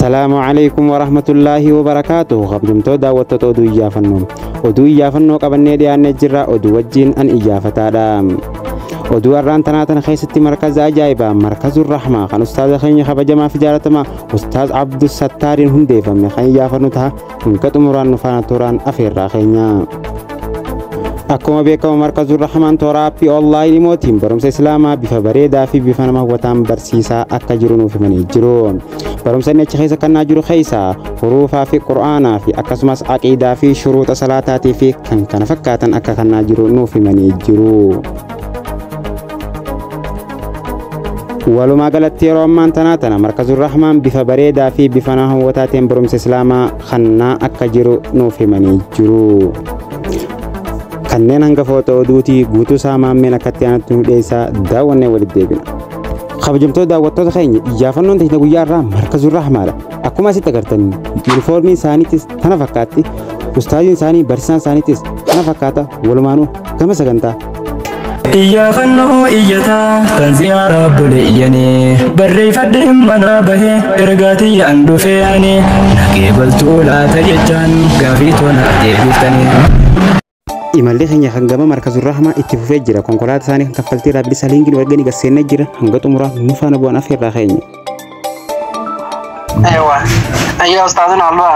Assalaamu alaikum warahmatullaahi wabarakaatuh. Kabajamtoota daawwattoota oduu iyyaafannoo. Oduu iyyaafannoo qabannee dhiyaannee jirra. Oduu wajjin an iyyaafataadha. Oduu har'aan tanaa tana keessatti markaza ajaa'ibaa Markazur Rahmaa kan ustaaza keenya kabajamaa fi jaalatamaa Ustaaz Abdus Sattaariin hundeeffame kan iyyaafannu ta'a. Hanga xumuraan nu faana turaan afeerraa keenya. Akkuma beekamu Markazur Rahmaan toora aappii onlaayinii mootiin barumsa Islaamaa bifa bareedaa fi bifa nama hawwataan barsiisaa akka jiru nuuf himanii jiru. Barumsa inni achi keessa kannaa jiru keessaa huruufaa fi qura'aanaa fi akkasumas aqiidaa fi shuruuxa salaataatii fi kan kana fakkaatan akka kannaa jiru nuuf himanii jiru. Walumaa galatti yeroo ammaan tanaa tana Markazur Rahmaan bifa bareedaa fi bifa nama hawwataa ta'een barumsa Islaamaa kannaa akka jiru nuuf himanii jiru. Kanneen hangafoota oduutii guutuu isaa maammeen akkatti aanatti nu dhiyeessaa daawwannee walitti deebina. Kabajamtoota daawwattoota keenya iyyaafannoon teenya guyyaa irraa Markazur Rahmaadha. Akkuma asitti agartan yuunifoormiin isaaniitis tana fakkaatti. Ustaaziin isaanii barsiisaan isaaniitis kana fakkaata. Walumaanuu gama sagantaa. Iyyaafannoo iyyataa kan ziyaaraaf tole iyyanii barreeffadheen manaa bahee ergaa tiyyaan dhufee ani nagee baltuu laata jechaan gaafii tola deebiftanii. Imalli keenya kan gama Markazur Rahmaa itti fufee jira. Konkolaataa isaanii kan kaffaltii irraa bilisa liinkiin warganii gaseennee jira. Hanga xumuraa nu faana bu'an afeerraa keenya. أيوة أيوة أستاذنا الله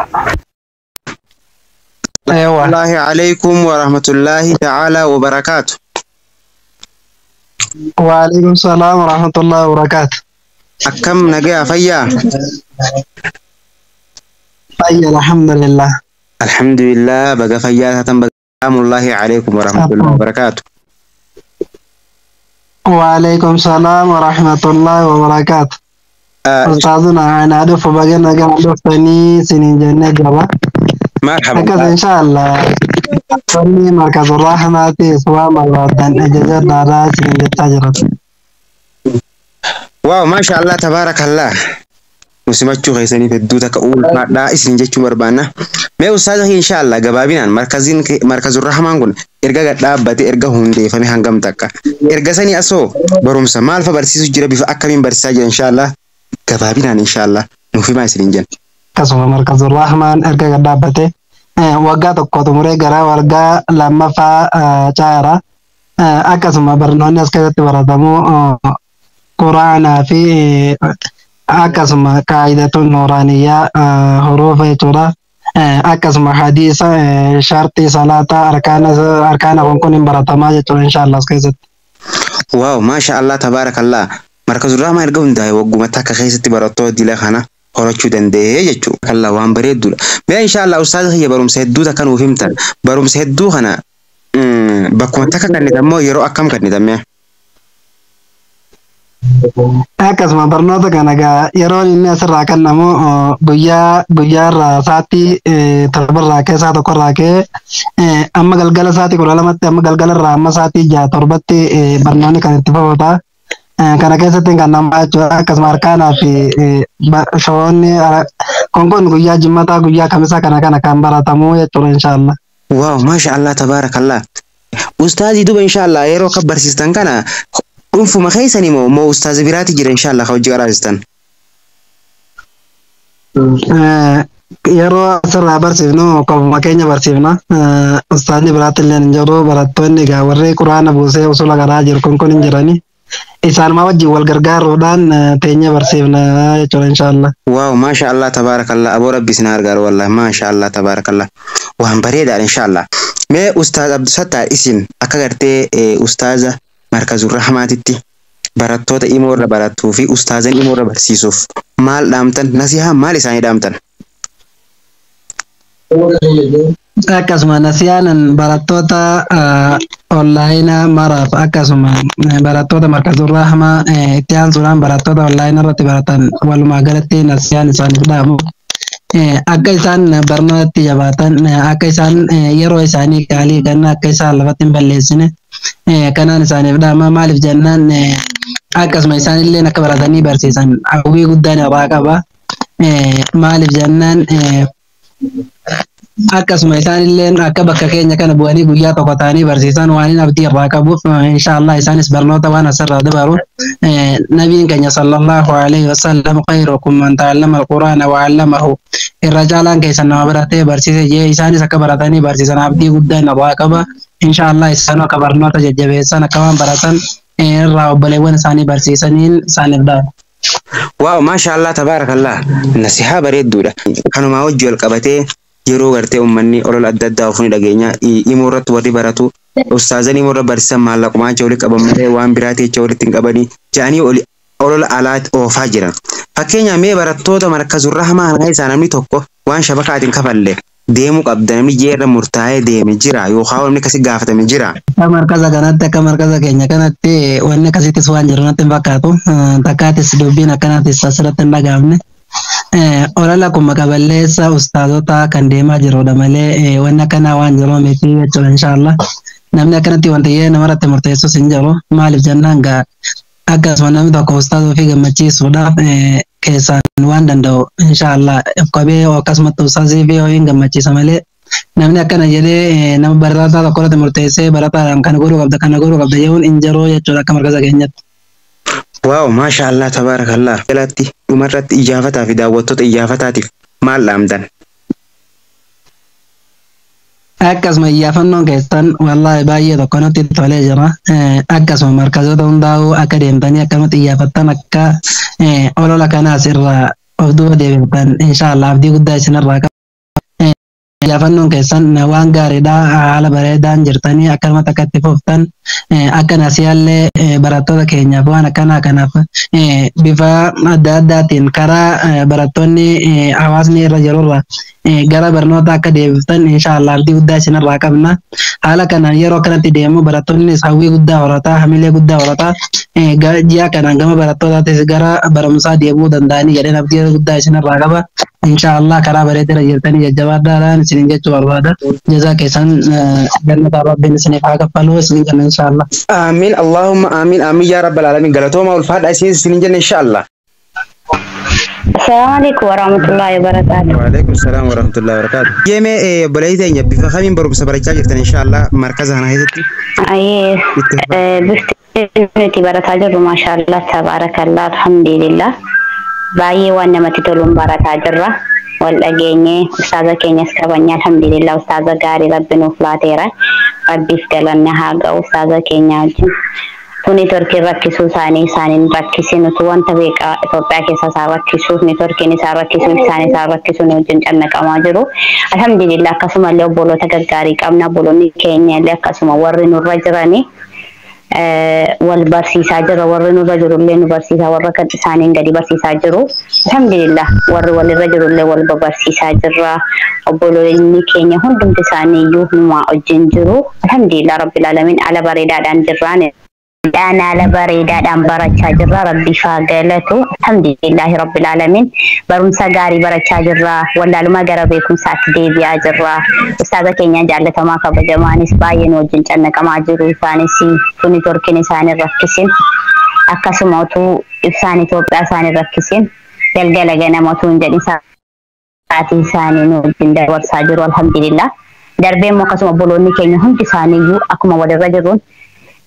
أيوة الله عليكم ورحمة الله تعالى وبركاته. وعليكم السلام ورحمة الله وبركاته. أكم نجا فيا؟ طيب الحمد لله. الحمد لله بقى فيا سلام الله عليكم ورحمة الله وبركاته. وعليكم السلام ورحمة الله وبركاته. أستاذنا أنا أدف بقينا قبل دفتني سنين جنة جوا. مرحبا. هكذا إن شاء الله. فني مركز الرحمة سواء مرة أجازة دارا سنين التجربة. واو ما شاء الله تبارك الله. Musimachuu keessaniif hedduu takka ulfaadhaa isin jechuu barbaanna. Mee ustaaza kee inshaallah gabaabinaan markaziin Markazur Rahmaan kun erga gad dhaabbate erga hundeeffame hangam takka. Erga sanii asoo barumsa maal fa barsiisu jira bifa akkamiin barsiisaa jira inshaallah gabaabinaan inshaallah nuuf himaa isiniin jenna. Akkasuma Markazur Rahmaan erga gad dhaabbate waggaa tokko xumuree gara waggaa lammaffaa caara. Akkasuma barnoonni as keessatti baratamu quraanaa fi akkasuma qaayidatun nooraaniyyaa huruufa jechuudha. Akkasuma hadiisa shartii salaataa arkaana kun kun hin baratamaa jechuudha inshaallah as keessatti. Waaw maasha Allah tabaarakallah. Markazur Rahmaan erga hundaa'e wagguma takka keessatti barattoota dila kana horachuu danda'ee jechuudha. Kallaa waan bareedduudha. Mee inshaallah ustaaza kiyya barumsa hedduu takka nuuf himtan. Barumsa hedduu kana bakkuma takka kennitan moo yeroo akkam kennitan mee? Akkasuma barnoota kana egaa yeroo inni asirraa kennamu guyyaa guyyaarraa sa'aatii 7rraa ka'ee sa'a 1rraa ka'ee amma galgala sa'aatii 12tti amma galgalarraa amma sa'aatii 6 7tti barnoonni kan itti fufata. Kana keessatti kan namaa jechuudha. Akkasuma harkaanaa fi shoonni kun kun guyyaa jimmataa guyyaa kamisaa kana kana kan baratamu jechuudha inshaallah. Waaw maasha Allah tabaarakallah. Ustaazii duba inshaallah yeroo akka barsiistan kana dhuunfuma keessanii moo moo ustaaza biraati jira inshaallah ka hojii qaraasistan? Yeroo asirraa barsiifnu qofuma keenya barsiifna. Ustaazni biraatti illee hin jiru. Barattoonni egaa warri quraana buusee usula garaa jiru kun kun hin jirani. Isaanuma wajjin wal gargaaruudhaan teenya barsiifna jechuudha inshaallah. Waaw maasha Allah tabaarakallah aboo rabbi isin gargaaru wallahi maasha Allah tabaarakallah waan bareedaadha inshaallah. Mee ustaaz Abdusattaa isin akka gartee ustaaza Markazur Rahmaatitti barattoota imoo irra barattuu fi ustaazan imoo irra barsiisuuf maal dhaamtan nasihaa maal isaanii dhaamtan? Akkasuma nasiyaanan barattoota onlaayinaa maraaf akkasuma barattoota Markazur Rahmaa itti aansuudhaan barattoota onlaayinaa irratti baratan walumaa galatti nasiyaan isaaniif dhaamu. Akka isaan barnootatti jabaatan akka isaan yeroo isaanii qaalii kan akka isaan lafatti hin balleessine kanaan isaaniif dhaama. Maaliif jennaan akkasuma isaan illee akka baratanii barsiisan hawwii guddaan irraa qaba. Maaliif jennaan Akkasuma isaanillee akka bakka keenya kana bu'anii guyyaa tokko ta'anii barsiisan waan hin abdii irraa qabuuf, inshaallah isaanis barnoota waan asirraa dabaru. Nabiin keenya sallallahu alaihi wasallam, khayrukum man ta'allama alquraana wa 'allamahu, irra caalaan keessan nama baratee barsiise jee. Isaanis akka baratanii barsiisan abdii guddaa irraa qaba. Inshaallah isaan akka barnoota jajjabeessan, akka waan baratan irraa obboleewwan isaanii barsiisaniin isaaniif dhaaba. Waaw, maashaallah, tabaarakallah, nasihaa bareedduudha. Kanumaa wajji wal qabatee yeroo gartee uummanni olola adda addaa ofuun dhageenya immoo irratti warri baratu ustaazanii immoo irra barsiisan maallaqumaa jecha walitti qaban malee waan biraati jecha walitti hin qabanii jedhanii olola alaa oofaa jiran. Fakkeenyaaf mee barattoota Markazurraa hamaa kana isaa namni tokko waan shabakaatiin kafalle deemuu qabda namni jeerra murtaa'ee deeme jira yookaan namni akkasii gaafatame jira. Akka markaza kanatti, akka markaza keenya kanatti wanni akkasittis waan jiru natti hin fakkaatu. Takkaatis dubbiin akkanaatis asirratti hin dhaga'amne. Olola kun maqaballeessa ustaazota kan deemaa jirudha malee wanni akkanaa waan jiru miti jechuudha inshaallah. Namni akkanatti wanti yee namarratti murteessus hin jiru. Maaliif jennaan gaa akkasuma namni tokko ustaaza ofii gammachiisuudhaaf keessaan waan danda'u inshaallah of qabee akkasumatti ustaazii fi ho'iin gammachiisa malee namni akkana jedhee nama barataa tokko irratti murteessee barataadhaan kana godhuu qabda, kana godhuu qabda jechuun hin jiru jechuudha akka markaza keenyatti. Waaw, maasha Allah, tabaarakallah. Jalatti dhumarratti iyyaafataa fi daawwattoota iyyaafataatiif maal dhaamtan? Akkasuma iyyaafannoon keessan wallaahi baay'ee tokko natti tolee jira. Akkasuma markazoota hundaa'uu akka deemtanii akkanumatti iyyaafattan, akka olola kanaas irraa of duuba deebiftan inshaallah abdii guddaa isinirraa qaba. Iyyaafannoon keessan waan gaariidha, haala bareedaan jirtanii akkanumatti akka itti fuftan, akka nasiyaallee barattoota keenyaaf waan akkanaa kanaaf bifa adda addaatiin karaa barattoonni hawaasni irra jirurra gara barnoota akka deebiftan inshaallah abdii guddaa isinirraa qabna. Haala kanaan yeroo akkanatti deemu barattoonnis hawwii guddaa horataa, hamilee guddaa horataa, ji'a kanaan gama barattootaattis gara barumsaa deemuu danda'anii jedheen abdii guddaa isinirraa qaba. Inshaallah karaa bareedaa jirtanii jajjabaadhaan isinin jechuu barbaada. Jazaa keessan jannata Rabbiin isiniif haa kaffalu isinin jenna inshaallah. Amiin, Allahumma amiin, amiin yaa rabbal alamin. Galatooma, ulfaadha isinin jenna inshaallah. Assalamu alaikum warahmatullahi wabarakatuh. Waalaikum salaam warahmatullahi wabarakatuh. Yeemee obboleettii teenya, bifa kamiin barumsa barachaa jirtan inshaallah markaza kana keessatti? Ayyee, bifti nuti barataa jirru maashaallah, tabaarakallah, alhamdulillah. Baay'ee waan namatti toluun barataa jirra. Wal dhageenyee ustaaza keenyas kabajnee, alhamdulillah, ustaaza gaarii Rabbi nuuf laateera. Rabbiif galanni haa ga'u ustaaza keenya wajjin. Tuni torkiin rakkisuu isaanii isaaniin rakkisin utuu wanta beekaa Itoophiyaa keessa isaan rakkisuuf neetworkiin isaan rakkisuuf isaan isaan rakkisuun wajjin cannaqamaa jiru. Alhamdulillah, akkasumallee obboloota gaggaarii qabna, obboloonni keenya illee akkasuma warri nurra jiranii wal barsiisaa jira, warri nurra jirullee nu barsiisaa, warra kan isaaniin gadi barsiisaa jiru. Alhamdulillah, warri walirra jirullee wal babarsiisaa jirra. Obboloonni keenya hundumti isaanii iyyuu numaa wajjin jiru. Alhamdulillah rabbil alamin, ala bareedaadhaan jirraan. Dhaan haala bareedaadhaan barachaa jirra. Rabbi haa galatu. Alhamdulillahi rabbil alamin. Barumsa gaarii barachaa jirra. Wallaalumaa gara beekumsaatti deebi'aa jirra. Ustaaza keenya jaallatamaa kabajamaanis baay'ee nu wajjin cannaqamaa jiru. Isaanis tuni torkin isaanii rakkisin. Akkasuma utuu ibsaan Itoophiyaa isaanii rakkisin. Galgala ganama utuu hin jedhin sa'aatii isaanii nu wajjin dabarsaa jiru. Alhamdulillah. Darbee immoo akkasuma obboloonni keenya hundi isaaniiyyuu akkuma walirra jiruun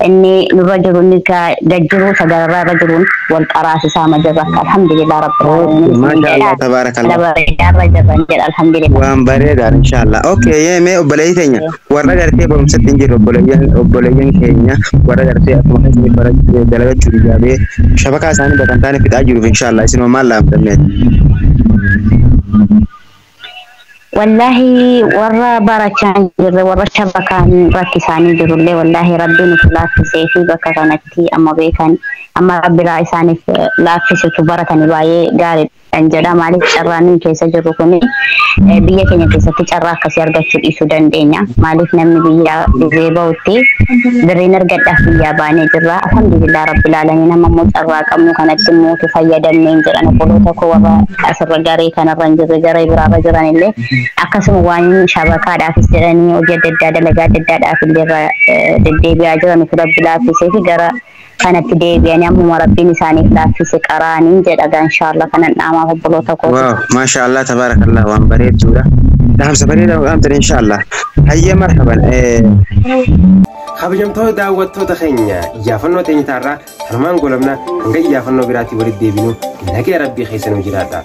inni nurra jiru, inni gad jiru sagararraa irra jiruun wal qaraasisaa ma jirra, alhamdulillah rabbil alamin. Maashaallah, tabaarakallah. Bareedaa jirran jedha, alhamdulillah. Waan bareedaadha inshaallah. Okay, mee obboleeyyi teenya warra gartee barumsatti hin jirre, obboleeyyan keenya warra gartee akkuma isin barachuu dalagachuu ijaabee shabakaa isaanii bakka hin taane fixaa jiruuf inshaallah isinoo maal dhaamtanne? Wallaahi warra barachaa hin jirre, warra shabakaan rakkisaanii jirullee, wallaahi Rabbi nuti laaffisee fi bakka kanatti amma beekan amma Rabbiraa isaaniif laaffisutu baratanii baay'ee gaariidhaan jedha. Maaliif, carraan nuyi keessa jirru kuni biyya keenya keessatti carraa akkasii argachuu dhiisuu dandeenya. Maaliif, namni biyya dhibee bahutti birriin argadhaaf biyyaa baanee jirra. Alhamdulillah rabbil alamin, amma immoo carraa qabnu kanatti immoo fayyadamneen jedhan. Obboloota koo warra asirra garee kanarra hin jirre, garee biraarra jiran illee akkasuma waan shabakaadhaafis jedhanii hojii adda addaa dalagaa adda addaadhaaf illee irra deddeebi'aa jiran utuu Rabbi laaffisee fi gara kanatti deebi'anii ammuma Rabbiin isaaniif laaffise qaraanii jedha gaa inshaallah kanan dhaamaaf obboloota kooti. Waaw, maashaallah, tabaarakallah, waan bareedduudha. Dhaamsa bareedaa dhaamtan inshaallah. Hayyee marhaban. Kabajamtoota daawwattoota keenya iyyaafannoo teenya taarraa kanumaan goolabna hanga iyyaafannoo biraatii walitti deebinu nagaya rabbii keessa nu jiraadha.